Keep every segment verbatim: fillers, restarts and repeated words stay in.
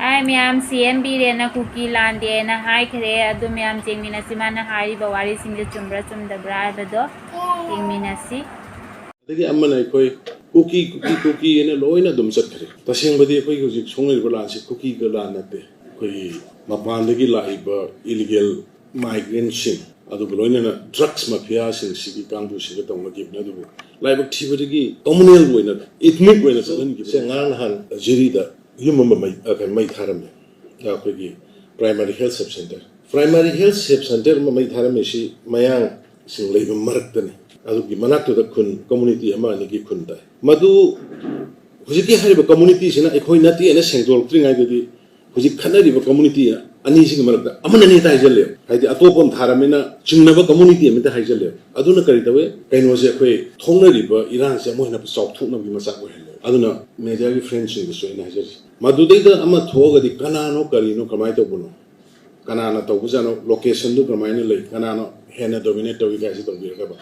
ꯍꯥꯏ ꯃꯌꯥꯝ, ꯁꯤ ꯑꯦꯝ ꯕꯤꯔꯦꯟꯅ ꯀꯨꯀꯤ ꯂꯥꯟꯗꯦꯅ ꯍꯥꯏꯈ꯭ꯔꯦ꯫ ꯑꯗꯨ ꯃꯌꯥꯝ ꯌꯦꯡꯃꯤꯟꯅꯁꯤ, ꯃꯥꯅ ꯍꯥꯏꯔꯤꯕ ꯋꯥꯔꯤꯁꯤꯡꯁꯦ ꯆꯨꯝꯕ꯭ꯔꯥ ꯆꯨꯝꯗꯕ꯭ꯔꯥ ꯍꯥꯏꯕꯗꯣ ꯌꯦꯡꯃꯤꯟꯅꯁꯤ꯫ ꯑꯗꯒꯤ ꯑꯃꯅ ꯑꯩꯈꯣꯏ ꯀꯨꯀꯤ ꯀꯨꯀꯤ ꯀꯨꯀꯤ ꯍꯥꯏꯅ ꯂꯣꯏꯅ ꯑꯗꯨꯝ ꯆꯠꯈ꯭ꯔꯦ꯫ ꯇꯁꯦꯡꯕꯗꯤ ꯑꯩꯈꯣꯏꯒꯤ ꯍꯧꯖꯤꯛ ꯁꯣꯛꯅꯔꯤꯕ ꯂꯥꯟꯁꯤ ꯀꯨꯀꯤꯒ ꯂꯥꯟ ꯅꯠꯇꯦ, ꯑꯩꯈꯣꯏꯒꯤ ꯃꯄꯥꯟꯗꯒꯤ ꯂꯥꯛꯏꯕ ꯏꯂꯤꯒꯦꯜ ꯃꯥꯏꯒ꯭ꯔꯦꯟꯁꯤꯡ ꯑꯗꯨꯒ ꯂꯣꯏꯅꯅ ꯗ꯭ꯔꯒꯁ ꯃꯐꯤꯌꯥꯁꯤꯡꯁꯤꯒꯤ ꯀꯥꯡꯕꯨꯁꯤꯒ ꯇꯧꯅꯈꯤꯕꯅꯤ꯫ ꯑꯗꯨꯕꯨ ꯂꯥꯏꯕꯛ ꯊꯤꯕꯗꯒꯤ ꯀꯝꯃꯨꯅꯦꯜ ꯑꯣꯏꯅ, ꯏꯊꯅꯤꯛ ꯑꯣꯏꯅ ꯆꯠꯍꯟꯈꯤꯕꯁꯦ꯫ ꯉꯔꯥꯡ ꯅꯍꯥꯟ ꯖꯤꯔꯤꯗ ꯌꯨꯝ ꯑꯃ ꯃꯩ ꯑ, ꯀꯩꯅꯣ, ꯃꯩ ꯊꯥꯔꯝꯃꯦ꯫ ꯑꯩꯈꯣꯏꯒꯤ primary health sub centre, primary health sub centre ꯑꯃ ꯃꯩ ꯊꯥꯔꯝꯃꯤꯁꯤ ꯃꯌꯥꯡꯁꯤꯡ ꯂꯩꯕ ꯃꯔꯛꯇꯅꯤ꯫ ꯑꯗꯨꯒꯤ ꯃꯅꯥꯛꯇꯨꯗ ꯈꯨꯟ ꯀꯝꯃꯨꯅꯤꯇꯤ ꯑꯃ ꯑꯅꯤꯒꯤ ꯈꯨꯟ ꯇꯥꯏ꯫ ꯃꯗꯨ ꯍꯧꯖꯤꯛꯀꯤ ꯍꯥꯏꯔꯤꯕ ꯀꯝꯃꯨꯅꯤꯇꯤꯁꯤꯅ ꯑꯩꯈꯣꯏ ꯅꯠꯇꯦꯅ ꯁꯦꯡꯗꯣꯔꯛꯇ꯭ꯔꯤꯉꯩꯗꯗꯤ ꯍꯧꯖꯤꯛ ꯈꯠꯅꯔꯤꯕ ꯀꯝꯃꯨꯅꯤꯇꯤ ꯑꯅꯤꯁꯤꯒꯤ ꯃꯔꯛꯇ ꯑꯃꯅꯅꯦ ꯍꯦꯛꯇ ꯍꯥꯏꯖꯜꯂꯦꯕ꯫ ꯍꯥꯏꯗꯤ ꯑꯇꯣꯞꯄ ꯑꯃ ꯊꯥꯔꯝꯃꯤꯅ ꯆꯤꯡꯅꯕ ꯀꯝꯃꯨꯅꯤꯇꯤ ꯑꯃꯗ ꯍꯥꯏꯖꯜꯂꯦꯕ꯫ ꯑꯗꯨꯅ ꯀꯔꯤ ꯇꯧꯋꯦ? ꯀꯩꯅꯣꯁꯦ, ꯑꯩꯈꯣꯏ ꯊꯣꯛꯅꯔꯤꯕ ꯏꯔꯥꯡꯁꯦ ꯑꯃꯨꯛ ꯍꯦꯟꯅ ꯆꯥꯎꯊꯣꯛꯅꯕꯒꯤ ꯃꯆꯥꯛ ꯑꯣꯏꯍꯜꯂꯦꯕ꯫ ꯑꯗꯨꯅ ꯃꯦꯗꯤꯌꯥꯒꯤ ꯐ꯭ꯔꯦꯟꯁꯤꯡꯗꯁꯨ ꯑꯩꯅ ꯍꯥꯏꯖꯔꯤꯁꯦ, ꯃꯗꯨꯗꯩꯗ ꯑꯃ ꯊꯣꯛꯑꯒꯗꯤ ꯀꯅꯥꯅꯣ, ꯀꯔꯤꯅꯣ, ꯀꯃꯥꯏꯅ ꯇꯧꯕꯅꯣ, ꯀꯅꯥꯅ ꯇꯧꯕꯖꯥꯠꯅꯣ, ꯂꯣꯀꯦꯁꯟꯗꯨ ꯀꯃꯥꯏꯅ ꯂꯩ, ꯀꯅꯥꯅ ꯍꯦꯟꯅ ꯗꯣꯃꯤꯅꯦꯠ ꯇꯧꯏ ꯀꯥꯏꯁꯤ ꯇꯧꯕꯤꯔꯒꯕ꯫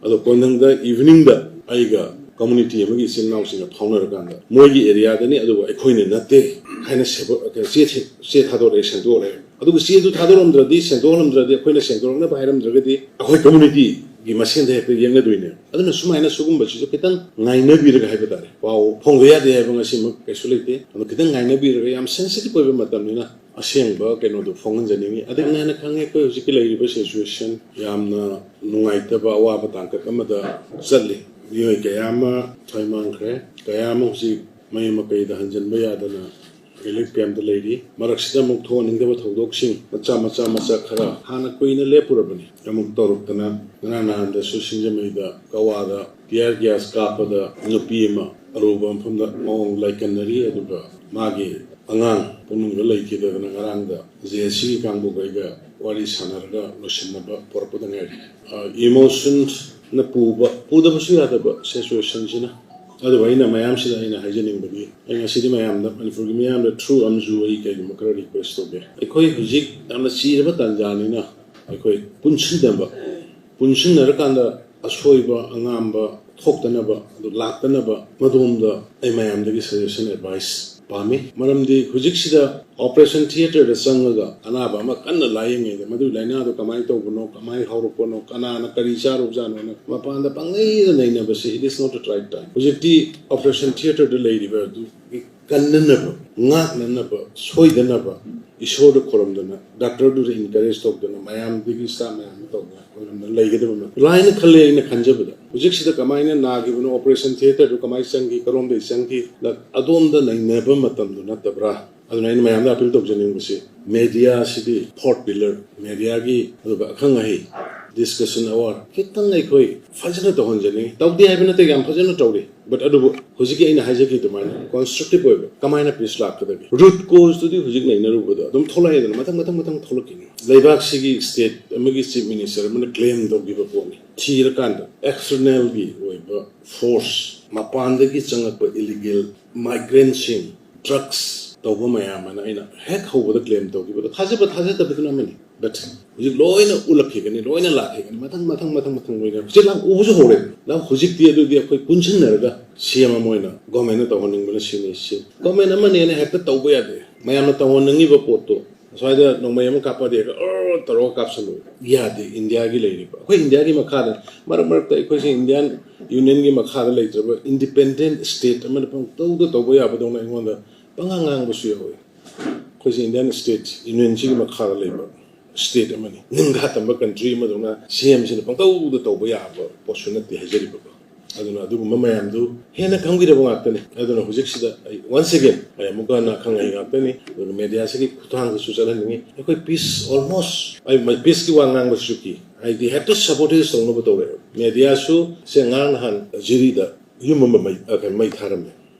ꯑꯗꯣ ꯀꯣꯟꯊꯪꯗ ꯏꯚꯤꯅꯤꯡꯗ ꯑꯩꯒ ꯀꯝꯃꯨꯅꯤꯇꯤ ꯑꯃꯒꯤ ꯏꯆꯤꯟ ꯏꯅꯥꯎꯁꯤꯡꯒ ꯐꯥꯎꯅꯔꯀꯥꯟꯗ ꯃꯣꯏꯒꯤ ꯑꯦꯔꯤꯌꯥꯗꯅꯤ, ꯑꯗꯨꯕꯨ ꯑꯩꯈꯣꯏꯅ ꯅꯠꯇꯦ ꯍꯥꯏꯅ ꯁꯦꯕ-, ꯆꯦ ꯊꯦ-, ꯆꯦ ꯊꯥꯗꯣꯔꯛꯑꯦ, ꯁꯦꯡꯗꯣꯛꯑꯦ꯫ ꯑꯗꯨꯒ ꯆꯦꯗꯨ ꯊꯥꯗꯣꯔꯝꯗ꯭ꯔꯗꯤ, ꯁꯦꯡꯗꯣꯛꯍꯜꯂꯝꯗ꯭ꯔꯗꯤ ꯑꯩꯈꯣꯏꯅ ꯁꯦꯡꯗꯣꯔꯛꯅꯕ ꯍꯥꯏꯔꯝꯗ꯭ꯔꯒꯗꯤ ꯑꯩꯈꯣꯏ ꯀꯝꯃꯨꯅꯤꯇꯤꯒꯤ ꯃꯁꯦꯟꯗ ꯍꯦꯛꯇ ꯌꯦꯡꯅꯗꯣꯏꯅꯦ꯫ ꯑꯗꯨꯅ ꯁꯨꯃꯥꯏꯅ ꯁꯤꯒꯨꯝꯕꯁꯤꯁꯨ ꯈꯤꯇꯪ ꯉꯥꯏꯅꯕꯤꯔꯒ ꯍꯥꯏꯕ ꯇꯥꯔꯦ꯫ ꯄꯥꯎ ꯐꯣꯡꯕ ꯌꯥꯗꯦ ꯍꯥꯏꯕ ꯉꯁꯤꯃꯛ ꯀꯩꯁꯨ ꯂꯩꯇꯦ꯫ ꯑꯗꯣ ꯈꯤꯇꯪ ꯉꯥꯏꯅꯕꯤꯔꯒ, ꯌꯥꯝ ꯁꯦꯟꯁꯤꯇꯤꯚ ꯑꯣꯏꯕ ꯃꯇꯝꯅꯤꯅ ꯑꯁꯦꯡꯕ ꯀꯩꯅꯣꯗꯣ ꯐꯣꯡꯍꯟꯖꯅꯤꯡꯉꯤ꯫ ꯑꯗꯨ ꯅꯍꯥꯟꯅ ꯈꯪꯉꯦ, ꯑꯩꯈꯣꯏ ꯍꯧꯖꯤꯛꯀꯤ ꯂꯩꯔꯤꯕ ꯁꯤꯆꯨꯋꯦꯁꯟ ꯌꯥꯝꯅ ꯅꯨꯡꯉꯥꯏꯇꯕ ꯑꯋꯥꯕ ꯇꯥꯡꯀꯛ ꯑꯃꯗ ꯆꯠꯂꯤ꯫ ꯃꯤꯑꯣꯏ ꯀꯌꯥ ꯑꯃ ꯊꯋꯥꯏ ꯃꯥꯡꯈ꯭ꯔꯦ, ꯀꯌꯥ ꯑꯃ ꯍꯧꯖꯤꯛ ꯃꯌꯨꯝ ꯃꯀꯩꯗ ꯍꯟꯖꯤꯟꯕ ꯌꯥꯗꯅ ꯔꯤꯂꯤꯐ ꯀꯦꯝꯞꯇ ꯂꯩꯔꯤ꯫ ꯃꯔꯛꯁꯤꯗ ꯑꯃꯨꯛ ꯊꯣꯛꯍꯟꯅꯤꯡꯗꯕ ꯊꯧꯗꯣꯛꯁꯤꯡ ꯃꯆꯥ ꯃꯆꯥ ꯃꯆꯥ ꯈꯔ ꯍꯥꯟꯅ ꯀꯨꯏꯅ ꯂꯦꯞꯄꯨꯔꯕꯅꯤ, ꯑꯃꯨꯛ ꯇꯧꯔꯛꯇꯅ ꯉꯔꯥꯡ ꯅꯍꯥꯟꯗꯁꯨ ꯁꯤꯡꯖꯃꯩꯗ ꯀꯋꯥꯗ ꯇꯤꯌꯥꯔ ꯒ꯭ꯌꯥꯁ ꯀꯥꯞꯄꯗ ꯅꯨꯄꯤ ꯑꯃ ꯑꯔꯨꯕ ꯃꯐꯝꯗ ꯃꯑꯣꯡ ꯂꯥꯏꯀꯟꯅꯔꯤ꯫ ꯑꯗꯨꯒ ꯃꯥꯒꯤ ꯑꯉꯥꯡ ꯄꯨꯛꯅꯨꯡꯗ ꯂꯩꯈꯤꯗꯗꯅ ꯉꯔꯥꯡꯗ ꯖꯦ ꯑꯦꯁ ꯁꯤꯒꯤ ꯀꯥꯡꯕꯨꯒ ꯑꯩꯒ ꯋꯥꯔꯤ ꯁꯥꯟꯅꯔꯒ ꯂꯣꯏꯁꯤꯟꯅꯕ ꯄꯨꯔꯛꯄꯗ ꯉꯥꯏꯔꯤ꯫ ꯏꯃꯣꯁꯟꯅ ꯄꯨꯕ, ꯄꯨꯗꯕꯁꯨ ꯌꯥꯗꯕ ꯁꯤꯆꯨꯋꯦꯁꯟꯁꯤꯅ꯫ ꯑꯗꯨꯕꯨ ꯑꯩꯅ ꯃꯌꯥꯝꯁꯤꯗ ꯑꯩꯅ ꯍꯥꯏꯖꯅꯤꯡꯕꯗꯤ, ꯑꯩ ꯉꯁꯤꯗꯤ ꯃꯌꯥꯝꯗ, ꯃꯅꯤꯄꯨꯔꯒꯤ ꯃꯤꯌꯥꯝꯗ ꯊ꯭ꯔꯨ ꯑꯝꯖꯨ ꯑꯩ ꯀꯩꯒꯨꯝꯕ ꯈꯔ ꯔꯤꯀ꯭ꯋꯦꯁ ꯇꯧꯒꯦ꯫ ꯑꯩꯈꯣꯏ ꯍꯧꯖꯤꯛ ꯌꯥꯝꯅ ꯆꯤꯔꯕ ꯇꯥꯟꯖꯥꯅꯤꯅ ꯑꯩꯈꯣꯏ ꯄꯨꯟꯁꯤꯟꯅꯕ, ꯄꯨꯟꯁꯤꯟꯅꯔꯀꯥꯟꯗ ꯑꯁꯣꯏꯕ ꯑꯉꯥꯝꯕ ꯊꯣꯛꯇꯅꯕ, ꯑꯗꯨ ꯂꯥꯛꯇꯅꯕ, ꯃꯗꯣꯝꯗ ꯑꯩ ꯃꯌꯥꯝꯗꯒꯤ ꯁꯖꯦꯁꯟ, ꯑꯦꯗꯚꯥꯏꯁ ꯄꯥꯝꯃꯤ꯫ ꯃꯔꯝꯗꯤ ꯍꯧꯖꯤꯛꯁꯤꯗ operation theatreꯗ ꯆꯪꯉꯒ ꯑꯅꯥꯕ ꯑꯃ ꯀꯟꯅ ꯂꯥꯏꯌꯦꯡꯉꯩꯗ ꯃꯗꯨꯒꯤ ꯂꯥꯏꯅꯥꯗꯣ ꯀꯃꯥꯏꯅ ꯇꯧꯕꯅꯣ, ꯀꯃꯥꯏꯅ ꯍꯧꯔꯛꯄꯅꯣ, ꯀꯅꯥꯅ ꯀꯔꯤ ꯆꯥꯔꯨꯕꯖꯥꯠꯅꯣꯅ ꯃꯄꯥꯟꯗ ꯄꯪꯅꯩꯗ ꯅꯩꯅꯕꯁꯦ, it is not the right time꯫ ꯍꯧꯖꯤꯛꯇꯤ operation theatreꯗ ꯂꯩꯔꯤꯕ ꯑꯗꯨ ꯀꯟꯅꯅꯕ, ꯉꯥꯛꯅꯅꯕ, ꯁꯣꯏꯗꯅꯕ ꯏꯁꯣꯔꯗ ꯈꯨꯔꯨꯝꯗꯅ, ꯗꯥꯛꯇꯔꯗꯨꯗ encourage ꯇꯧꯗꯅ, ꯃꯌꯥꯝꯗꯒꯤ staff ꯃꯌꯥꯝ ꯑꯃ ꯇꯧꯗꯅ ꯑꯩꯈꯣꯏꯔꯣꯝꯗ ꯂꯩꯒꯗꯕ ꯑꯃ line ꯈꯜꯂꯦ ꯑꯩꯅ ꯈꯟꯖꯕꯗ꯫ ꯍꯧꯖꯤꯛꯁꯤꯗ ꯀꯃꯥꯏꯅ ꯅꯥꯈꯤꯕꯅꯣ, operation theatreꯗꯨ ꯀꯃꯥꯏꯅ ꯆꯪꯈꯤ, ꯀꯔꯣꯝꯗꯒꯤ ꯆꯪꯈꯤ, ꯑꯗꯣꯝꯗ ꯅꯩꯅꯕ ꯃꯇꯝꯗꯨ ꯅꯠꯇꯕ꯭ꯔꯥ? ꯑꯗꯨꯅ ꯑꯩꯅ ꯃꯌꯥꯝꯗ appeal ꯇꯧꯖꯅꯤꯡꯕꯁꯤ, media ꯑꯁꯤꯗꯤ fourth pillar, mediaꯒꯤ ꯑꯗꯨꯒ ꯑꯈꯪ ꯑꯍꯩ discussion hour ꯈꯤꯇꯪ ꯑꯩꯈꯣꯏ ꯐꯖꯅ ꯇꯧꯍꯟꯖꯅꯤꯡꯉꯤ꯫ ꯇꯧꯗꯦ ꯍꯥꯏꯕ ꯅꯠꯇꯦ, ꯌꯥꯝ ꯐꯖꯅ ꯇꯧꯔꯤ꯫ But ꯑꯗꯨꯕꯨ ꯍꯧꯖꯤꯛꯀꯤ ꯑꯩꯅ ꯍꯥꯏꯖꯈꯤ ꯑꯗꯨꯃꯥꯏꯅ constructive ꯑꯣꯏꯕ ꯀꯃꯥꯏꯅ peace ꯂꯥꯛꯀꯗꯒꯦ? Root causeꯇꯨꯗꯤ ꯍꯧꯖꯤꯛ ꯅꯩꯅꯔꯨꯕꯗ ꯑꯗꯨꯝ ꯊꯣꯛꯂꯛꯑꯦꯗꯅ, ꯃꯊꯪ ꯃꯊꯪ ꯃꯊꯪ ꯊꯣꯛꯂꯛꯈꯤꯅꯤ꯫ ꯂꯩꯕꯥꯛꯁꯤꯒꯤ state ꯑꯃꯒꯤ chief minister ꯑꯃꯅ claim ꯇꯧꯈꯤꯕ ꯄꯣꯠꯅꯤ꯫ ꯊꯤꯔꯀꯥꯟꯗ externalꯒꯤ ꯑꯣꯏꯕ force, ꯃꯄꯥꯟꯗꯒꯤ ꯆꯪꯉꯛꯄ illegal migrantꯁꯤꯡ, drugs ꯇꯧꯕ ꯃꯌꯥꯝ ꯑꯃ ꯑꯩꯅ ꯍꯦꯛ ꯍꯧꯕꯗ claim ꯇꯧꯈꯤꯕꯗꯣ, ꯊꯥꯖꯕ ꯊꯥꯖꯗꯕꯗꯨꯅ ꯑꯃꯅꯤ꯫ But ꯍꯧꯖꯤꯛ ꯂꯣꯏꯅ ꯎꯠꯂꯛꯈꯤꯒꯅꯤ, ꯂꯣꯏꯅ ꯂꯥꯛꯈꯤꯒꯅꯤ, ꯃꯊꯪ ꯃꯊꯪ ꯃꯊꯪ ꯃꯊꯪ ꯂꯣꯏꯅ ꯍꯧꯖꯤꯛ ꯂꯥꯛ ꯎꯕꯁꯨ ꯍꯧꯔꯦ꯫ ꯂꯥꯛ ꯍꯧꯖꯤꯛꯇꯤ ꯑꯗꯨꯗꯤ ꯑꯩꯈꯣꯏ ꯄꯨꯟꯁꯤꯟꯅꯔꯒ ꯁꯤ ꯑꯃ ꯑꯣꯏꯅ governmentꯅ ꯇꯧꯍꯟꯅꯤꯡꯕꯅ ꯁꯤꯅꯤ, ꯁꯤ government ꯑꯃꯅꯦꯅ ꯍꯦꯛꯇ ꯇꯧꯕ ꯌꯥꯗꯦ꯫ ꯃꯌꯥꯝꯅ ꯇꯧꯍꯟꯅꯤꯡꯉꯤꯕ ꯄꯣꯠꯇꯣ ꯑꯁ꯭ꯋꯥꯏꯗ ꯅꯣꯡꯃꯩ ꯑꯃ ꯀꯥꯞꯄꯗꯤ ꯍꯦꯛꯇ ꯑꯣꯔ ꯇꯧꯔꯒ ꯀꯥꯞꯁꯜꯂꯨ ꯌꯥꯗꯦ꯫ ꯏꯟꯗꯤꯌꯥꯒꯤ ꯂꯩꯔꯤꯕ, ꯑꯩꯈꯣꯏ ꯏꯟꯗꯤꯌꯥꯒꯤ ꯃꯈꯥꯗ, ꯃꯔꯛ ꯃꯔꯛꯇ ꯑꯩꯈꯣꯏꯁꯦ Indian Unionꯒꯤ ꯃꯈꯥꯗ ꯂꯩꯇ꯭ꯔꯕ independent state ꯑꯃꯅ ꯄꯪꯇꯧꯗ ꯇꯧꯕ ꯌꯥꯕꯗꯧꯅ ꯑꯩꯉꯣꯟꯗ ꯄꯉꯥꯡ ꯉꯥꯡꯕꯁꯨ ꯌꯥꯎꯋꯤ꯫ ꯑꯩꯈꯣꯏꯁꯦ Indian state, Unionꯁꯤꯒꯤ ꯃꯈꯥꯗ ꯂꯩꯕ state ꯑꯃꯅꯤ꯫ ꯅꯤꯡꯈꯥ ꯇꯝꯕ country ꯑꯃꯗꯧꯅ CMꯁꯤꯅ ꯄꯪꯇꯧꯗ ꯇꯧꯕ ꯌꯥꯕ ꯄꯣꯠꯁꯨ ꯅꯠꯇꯦ ꯍꯥꯏꯖꯔꯤꯕꯀꯣ꯫ ꯑꯗꯨꯅ ꯑꯗꯨꯒꯨꯝꯕ ꯃꯌꯥꯝꯗꯨ ꯍꯦꯟꯅ ꯈꯪꯕꯤꯔꯕ ꯉꯥꯛꯇꯅꯤ꯫ ꯑꯗꯨꯅ ꯍꯧꯖꯤꯛꯁꯤꯗ ꯑꯩ once again ꯑꯩ ꯑꯃꯨꯛꯀ ꯍꯟꯅ ꯑꯈꯪ ꯑꯍꯩ ꯉꯥꯛꯇꯅꯤ꯫ ꯑꯗꯨꯒ mediaꯁꯤꯒꯤ ꯈꯨꯠꯊꯥꯡꯗꯁꯨ ꯆꯠꯍꯟꯅꯤꯡꯉꯤ꯫ ꯑꯩꯈꯣꯏ peace almost, ꯑꯩ peaceꯀꯤ ꯋꯥ ꯉꯥꯡꯕꯁꯤꯁꯨ ꯀꯤ, ꯍꯥꯏꯗꯤ ꯍꯦꯛꯇ sabotage ꯇꯧꯅꯕ ꯇꯧꯔꯦꯕ꯫ Mediaꯁꯨ ꯁꯦ ꯉꯔꯥꯡ ꯅꯍꯥꯟ ꯖꯤꯔꯤꯗ ꯌꯨꯝ ꯑꯃ ꯃꯩ, ꯑ, ꯀꯩꯅꯣ, ꯃꯩ ꯊꯥꯔꯝꯃꯦ,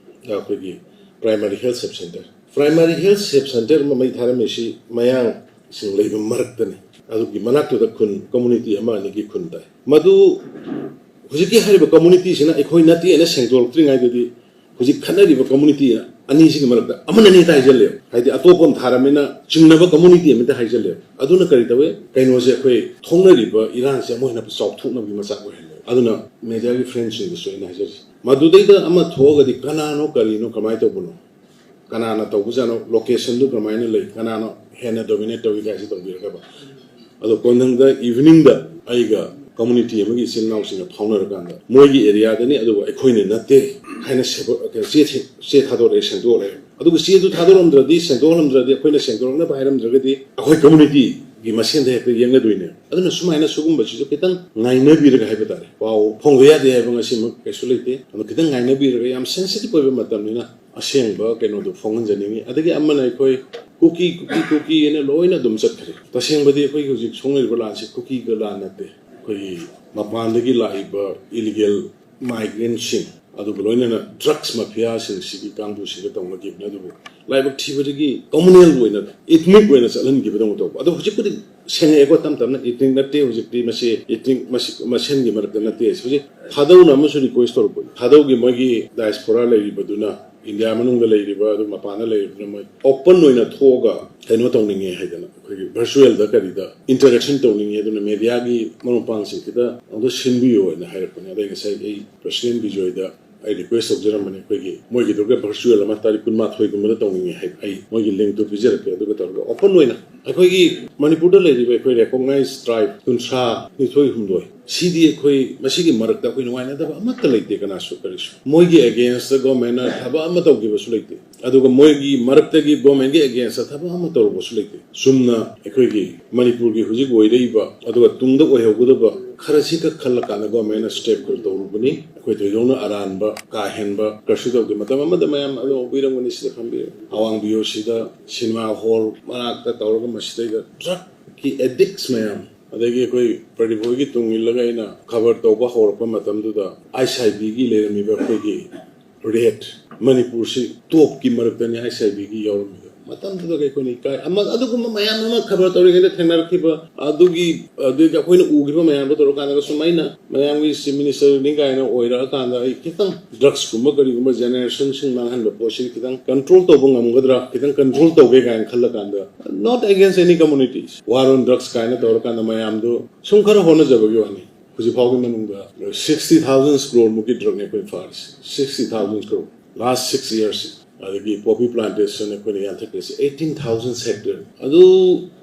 ꯑꯩꯈꯣꯏꯒꯤ primary health sub center꯫ Primary health sub center ꯑꯃ ꯃꯩ ꯊꯥꯔꯝꯃꯤꯁꯤ ꯃꯌꯥꯡꯁꯤꯡ ꯂꯩꯕ ꯃꯔꯛꯇꯅꯤ꯫ ꯑꯗꯨꯒꯤ ꯃꯅꯥꯛꯇꯨꯗ ꯈꯨꯟ community ꯑꯃ ꯑꯅꯤꯒꯤ ꯈꯨꯟ ꯇꯥꯏ꯫ ꯃꯗꯨ ꯍꯧꯖꯤꯛꯀꯤ ꯍꯥꯏꯔꯤꯕ communityꯁꯤꯅ ꯑꯩꯈꯣꯏ ꯅꯠꯇꯦꯅ ꯁꯦꯡꯗꯣꯔꯛꯇ꯭ꯔꯤꯉꯩꯗꯗꯤ ꯍꯧꯖꯤꯛ ꯈꯠꯅꯔꯤꯕ community ꯑꯅꯤꯁꯤꯒꯤ ꯃꯔꯛꯇ ꯑꯃꯅ ꯑꯅꯤ ꯍꯥꯏꯖꯜꯂꯦꯕ꯫ ꯍꯥꯏꯗꯤ ꯑꯇꯣꯞꯄ ꯑꯃ ꯊꯥꯔꯝꯃꯤꯅ ꯆꯤꯡꯅꯕ community ꯑꯃꯗ ꯍꯥꯏꯖꯜꯂꯦꯕ꯫ ꯑꯗꯨꯅ ꯀꯔꯤ ꯇꯧꯋꯦ? ꯀꯩꯅꯣꯁꯦ, ꯑꯩꯈꯣꯏ ꯊꯣꯛꯅꯔꯤꯕ ꯏꯔꯥꯡꯁꯦ ꯑꯃꯨꯛ ꯍꯦꯟꯅ ꯆꯥꯎꯊꯣꯛꯅꯕꯒꯤ ꯃꯆꯥꯛ ꯑꯣꯏꯍꯜꯂꯦꯕ꯫ ꯑꯗꯨꯅ mediaꯒꯤ friendꯁꯤꯡꯗꯁꯨ ꯑꯩꯅ ꯍꯥꯏꯖꯔꯤ, ꯃꯗꯨꯗꯩꯗ ꯑꯃ ꯊꯣꯛꯑꯒꯗꯤ ꯀꯅꯥꯅꯣ, ꯀꯔꯤꯅꯣ, ꯀꯃꯥꯏꯅ ꯇꯧꯕꯅꯣ? ꯀꯅꯥꯅ ꯇꯧꯕꯖꯥꯠꯅꯣ, ꯂꯣꯀꯦꯁꯟꯗꯨ ꯀꯃꯥꯏꯅ ꯂꯩ, ꯀꯅꯥꯅ ꯍꯦꯟꯅ ꯗꯣꯃꯤꯅꯦꯠ ꯇꯧꯏ ꯀꯥꯏꯁꯤ ꯇꯧꯕꯤꯔꯒꯕ꯫ ꯑꯗꯣ ꯀꯣꯟꯊꯪꯗ ꯏꯚꯤꯅꯤꯡꯗ ꯑꯩꯒ ꯀꯝꯃꯨꯅꯤꯇꯤ ꯑꯃꯒꯤ ꯏꯆꯤꯜ ꯏꯅꯥꯎꯁꯤꯡꯒ ꯐꯥꯎꯅꯔꯀꯥꯟꯗ ꯃꯣꯏꯒꯤ ꯑꯦꯔꯤꯌꯥꯗꯅꯤ, ꯑꯗꯨꯒ ꯑꯩꯈꯣꯏꯅ ꯅꯠꯇꯦ ꯍꯥꯏꯅ ꯁꯦꯕ-, ꯆꯦ ꯊꯦ-, ꯆꯦ ꯊꯥꯗꯣꯔꯛꯑꯦ, ꯁꯦꯡꯗꯣꯛꯑꯦ꯫ ꯑꯗꯨꯒ ꯆꯦꯗꯨ ꯊꯥꯗꯣꯔꯝꯗ꯭ꯔꯗꯤ, ꯁꯦꯡꯗꯣꯛꯍꯜꯂꯝꯗ꯭ꯔꯗꯤ, ꯑꯩꯈꯣꯏꯅ ꯁꯦꯡꯗꯣꯔꯛꯅꯕ ꯍꯥꯏꯔꯝꯗ꯭ꯔꯒꯗꯤ ꯑꯩꯈꯣꯏ ꯀꯝꯃꯨꯅꯤꯇꯤꯒꯤ ꯃꯁꯦꯟꯗ ꯍꯦꯛꯇ ꯌꯦꯡꯅꯗꯣꯏꯅꯦ꯫ ꯑꯗꯨꯅ ꯁꯨꯃꯥꯏꯅ ꯁꯤꯒꯨꯝꯕꯁꯤꯁꯨ ꯈꯤꯇꯪ ꯉꯥꯏꯅꯕꯤꯔꯒ ꯍꯥꯏꯕ ꯇꯥꯔꯦ, ꯄꯥꯎ ꯐꯣꯡꯕ ꯌꯥꯗꯦ ꯍꯥꯏꯕ ꯉꯁꯤꯃꯛ ꯀꯩꯁꯨ ꯂꯩꯇꯦ꯫ ꯑꯗꯣ ꯈꯤꯇꯪ ꯉꯥꯏꯅꯕꯤꯔꯒ, ꯌꯥꯝ ꯁꯦꯟꯁꯤꯇꯤꯚ ꯑꯣꯏꯕ ꯃꯇꯝꯅꯤꯅ ꯑꯁꯦꯡꯕ ꯀꯩꯅꯣꯗꯨ ꯐꯣꯡꯍꯟꯖꯅꯤꯡꯉꯤ꯫ ꯑꯗꯒꯤ ꯑꯃꯅ ꯑꯩꯈꯣꯏ ꯀꯨꯀꯤ, ꯀꯨꯀꯤ, ꯀꯨꯀꯤ ꯍꯥꯏꯅ ꯂꯣꯏꯅ ꯑꯗꯨꯝ ꯆꯠꯈ꯭ꯔꯦ꯫ ꯇꯁꯦꯡꯕꯗꯤ ꯑꯩꯈꯣꯏꯒꯤ ꯍꯧꯖꯤꯛ ꯁꯣꯛꯅꯔꯤꯕ ꯂꯥꯟꯁꯤ ꯀꯨꯀꯤꯒ ꯂꯥꯟ ꯅꯠꯇꯦ꯫ ꯑꯩꯈꯣꯏꯒꯤ ꯃꯄꯥꯟꯗꯒꯤ ꯂꯥꯛꯏꯕ ꯏꯂꯤꯒꯦꯜ ꯃꯥꯏꯒ꯭ꯔꯦꯟꯁꯤꯡ, ꯑꯗꯨꯒ ꯂꯣꯏꯅꯅ ꯗ꯭ꯔꯒꯁ ꯃꯥꯐꯤꯌꯥꯁꯤꯡꯁꯤꯒꯤ ꯀꯥꯡꯕꯨꯁꯤꯒ ꯇꯧꯅꯈꯤꯕꯅꯤ꯫ ꯑꯗꯨꯕꯨ ꯂꯥꯏꯕꯛ ꯊꯤꯕꯗꯒꯤ ꯀꯝꯃꯨꯅꯦꯜ ꯑꯣꯏꯅ, ꯏꯊꯅꯤꯛ ꯑꯣꯏꯅ ꯆꯠꯍꯟꯈꯤꯕꯗꯧꯅ ꯇꯧꯕ꯫ ꯑꯗꯣ ꯍꯧꯖꯤꯛꯄꯨꯗꯤ ꯁꯦꯡꯉꯛꯑꯦꯀꯣ, ꯇꯞ ꯇꯞꯅ꯫ ꯏꯊꯅꯤꯛ ꯅꯠꯇꯦ ꯍꯧꯖꯤꯛꯇꯤ, ꯃꯁꯤ ꯏꯊꯅꯤꯛ ꯃꯁ-, ꯃꯁꯦꯟꯒꯤ ꯃꯔꯛꯇ ꯅꯠꯇꯦ꯫ ꯍꯧꯖꯤꯛ ꯊꯥꯗꯧꯅ ꯑꯃꯁꯨ ꯔꯤꯀ꯭ꯋꯦꯁ ꯇꯧꯔꯛꯄꯅꯤ꯫ ꯊꯥꯗꯧꯒꯤ ꯃꯣꯏꯒꯤ ꯗꯥꯏꯁꯄꯣꯔꯥ ꯂꯩꯔꯤꯕꯗꯨꯅ, ꯏꯟꯗꯤꯌꯥ ꯃꯅꯨꯡꯗ ꯂꯩꯔꯤꯕ, ꯑꯗꯨ ꯃꯄꯥꯟꯗ ꯂꯩꯔꯤꯕꯗꯨꯅ ꯃꯣꯏ ꯑꯣꯄꯟ ꯑꯣꯏꯅ ꯊꯣꯛꯑꯒ ꯀꯩꯅꯣ ꯇꯧꯅꯤꯡꯉꯦ ꯍꯥꯏꯗꯅ, ꯑꯩꯈꯣꯏꯒꯤ ꯚꯔꯆꯨꯋꯦꯜꯗ ꯀꯔꯤꯗ ꯏꯟꯇꯔꯦꯛꯁꯟ ꯇꯧꯅꯤꯡꯉꯦ, ꯑꯗꯨꯅ ꯃꯦꯗꯤꯌꯥꯒꯤ ꯃꯔꯨꯞ ꯃꯄꯥꯡꯁꯤꯡꯁꯤꯗ ꯑꯃꯨꯛꯇ ꯁꯤꯟꯕꯤꯌꯣ ꯍꯥꯏꯅ ꯍꯥꯏꯔꯛꯄꯅꯦ꯫ ꯑꯗꯩ ꯉꯁꯥꯏ ꯑꯩ ꯄ꯭ꯔꯁꯤꯗꯦꯟ ꯕꯤꯖꯣꯏꯗ ꯑꯩ ꯔꯤꯀ꯭ꯋꯦꯁ ꯇꯧꯖꯔꯝꯕꯅꯤ, ꯑꯩꯈꯣꯏꯒꯤ ꯃꯣꯏꯒꯤꯗꯨꯒ ꯚꯔꯆꯨꯋꯦꯜ ꯑꯃ ꯇꯥꯔꯤꯛ ꯀꯨꯟꯃꯥꯊꯣꯏꯒꯨꯝꯕꯗ ꯇꯧꯅꯤꯡꯉꯦ ꯍꯥꯏ꯫ ꯑꯩ ꯃꯣꯏꯒꯤ ꯂꯤꯡꯛꯇꯨ ꯄꯤꯖꯔꯛꯀꯦ, ꯑꯗꯨꯒ ꯇꯧꯔꯒ ꯑꯣꯄꯟ ꯑꯣꯏꯅ ꯑꯩꯈꯣꯏꯒꯤ ꯃꯅꯤꯄꯨꯔꯗ ꯂꯩꯔꯤꯕ ꯑꯩꯈꯣꯏ ꯔꯦꯀꯣꯒꯅꯥꯏꯖ ꯇ꯭ꯔꯥꯏꯕ ꯀꯨꯟꯊ꯭ꯔꯥ ꯅꯤꯊꯣꯏ ꯍꯨꯝꯗꯣꯏ ꯁꯤꯗꯤ ꯑꯩꯈꯣꯏ ꯃꯁꯤꯒꯤ ꯃꯔꯛꯇ ꯑꯩꯈꯣꯏ ꯅꯨꯡꯉꯥꯏꯅꯗꯕ ꯑꯃꯠꯇ ꯂꯩꯇꯦ, ꯀꯅꯥꯁꯨ ꯀꯔꯤꯁꯨ꯫ ꯃꯣꯏꯒꯤ ꯑꯦꯒꯦꯟꯁꯇ ꯒꯣꯔꯃꯦꯟꯅ ꯊꯕꯛ ꯑꯃ ꯇꯧꯈꯤꯕꯁꯨ ꯂꯩꯇꯦ, ꯑꯗꯨꯒ ꯃꯣꯏꯒꯤ ꯃꯔꯛꯇꯒꯤ ꯒꯣꯔꯃꯦꯟꯒꯤ ꯑꯦꯒꯦꯟꯁꯇ ꯊꯕꯛ ꯑꯃ ꯇꯧꯔꯨꯕꯁꯨ ꯂꯩꯇꯦ꯫ ꯆꯨꯝꯅ ꯑꯩꯈꯣꯏꯒꯤ ꯃꯅꯤꯄꯨꯔꯒꯤ ꯍꯧꯖꯤꯛ ꯑꯣꯏꯔꯛꯏꯕ, ꯑꯗꯨꯒ ꯇꯨꯡꯗ ꯑꯣꯏꯍꯧꯒꯗꯕ ꯈꯔꯁꯤꯈꯛ ꯈꯜꯂꯀꯥꯟꯗ ꯒꯣꯔꯃꯦꯟꯅ ꯁ꯭ꯇꯦꯞ ꯈꯔ ꯇꯧꯔꯨꯕꯅꯤ꯫ ꯑꯩꯈꯣꯏ ꯊꯣꯏꯗꯣꯛꯅ ꯑꯔꯥꯟꯕ, ꯀꯥ ꯍꯦꯟꯕ ꯀꯔꯤꯁꯨ ꯇꯧꯗꯦ꯫ ꯃꯇꯝ ꯑꯃꯗ ꯃꯌꯥꯝ ꯑꯗꯨ ꯎꯕꯤꯔꯝꯒꯅꯤ, ꯁꯤꯗ ꯈꯪꯕꯤꯔꯝꯒꯅꯤ, ꯑꯋꯥꯡ ꯕꯤ ꯑꯣ ꯁꯤꯗ ꯁꯤꯅꯦꯃꯥ ꯍꯣꯜ ꯃꯅꯥꯛꯇ ꯇꯧꯔꯒ ꯃꯁꯤꯗꯩꯗ ꯗ꯭ꯔꯒꯀꯤ ꯑꯦꯗꯤꯛꯁ ꯃꯌꯥꯝ, ꯑꯗꯒꯤ ꯑꯩꯈꯣꯏ ꯄ꯭ꯔꯗꯤꯞ ꯍꯣꯏꯒꯤ ꯇꯨꯡ ꯏꯜꯂꯒ ꯑꯩꯅ ꯈꯕꯔ ꯇꯧꯕ ꯍꯧꯔꯛꯄ ꯃꯇꯝꯗꯨꯗ ꯑꯥꯏꯁ ꯑꯥꯏ ꯕꯤꯒꯤ ꯂꯩꯔꯝꯃꯤꯕ ꯑꯩꯈꯣꯏꯒꯤ ꯔꯦꯠ, ꯃꯅꯤꯄꯨꯔꯁꯤ ꯇꯣꯞꯀꯤ ꯃꯔꯛꯇꯅꯤ ꯑꯥꯏꯁ ꯑꯥꯏ ꯕꯤꯒꯤ ꯌꯥꯎꯔꯝꯃꯤꯗꯣ꯫ ꯃꯇꯝꯗꯨꯗ ꯑꯩꯈꯣꯏꯅ ꯏꯀꯥꯏ꯫ ꯑꯃ-, ꯑꯗꯨꯒꯨꯝꯕ ꯃꯌꯥꯝ ꯑꯃ ꯈꯕꯔ ꯇꯧꯔꯤꯉꯩꯗ ꯊꯦꯡꯅꯔꯛꯈꯤꯕ, ꯑꯗꯨꯒꯤ, ꯑꯗꯨꯒꯤ ꯑꯩꯈꯣꯏꯅ ꯎꯈꯤꯕ ꯃꯌꯥꯝꯗꯣ ꯇꯧꯔꯀꯥꯟꯗꯒ ꯁꯨꯃꯥꯏꯅ ꯃꯌꯥꯝꯒꯤ ꯆꯤꯐ ꯃꯤꯅꯤꯁꯇꯔꯅꯤ ꯀꯥꯏꯅ ꯑꯣꯏꯔꯛꯑꯀꯥꯟꯗ ꯑꯩ ꯈꯤꯇꯪ ꯗ꯭ꯔꯒꯁꯀꯨꯝꯕ ꯀꯔꯤꯒꯨꯝꯕ ꯖꯦꯅꯦꯔꯦꯁꯟꯁꯤꯡ ꯃꯥꯡꯍꯟꯕ ꯄꯣꯠꯁꯤ ꯈꯤꯇꯪ ꯀꯟꯇ꯭ꯔꯣꯜ ꯇꯧꯕ ꯉꯝꯒꯗ꯭ꯔꯥ, ꯈꯤꯇꯪ ꯀꯟꯇ꯭ꯔꯣꯜ ꯇꯧꯒꯦ ꯀꯥꯏꯅ ꯈꯜꯂꯀꯥꯟꯗ, not against any communities, war on drugs ꯀꯥꯏꯅ ꯇꯧꯔꯀꯥꯟꯗ ꯃꯌꯥꯝꯗꯣ ꯁꯨꯝ ꯈꯔ ꯍꯣꯠꯅꯖꯕꯒꯤ ꯋꯥꯅꯤ꯫ ꯍꯧꯖꯤꯛ ꯐꯥꯎꯒꯤ ꯃꯅꯨꯡꯗ sixty thousand crore ꯃꯨꯛꯀꯤ ꯗ꯭ꯔꯒꯅꯦ ꯑꯩꯈꯣꯏ ꯐꯥꯔꯤꯁꯦ, sixty thousand crore, last six years꯫ ꯑꯗꯒꯤ poppy plantation ꯑꯩꯈꯣꯏꯅ ꯌꯥꯟꯊꯠꯈ꯭ꯔꯤꯁꯦ eighteen thousand hectare꯫ ꯑꯗꯨ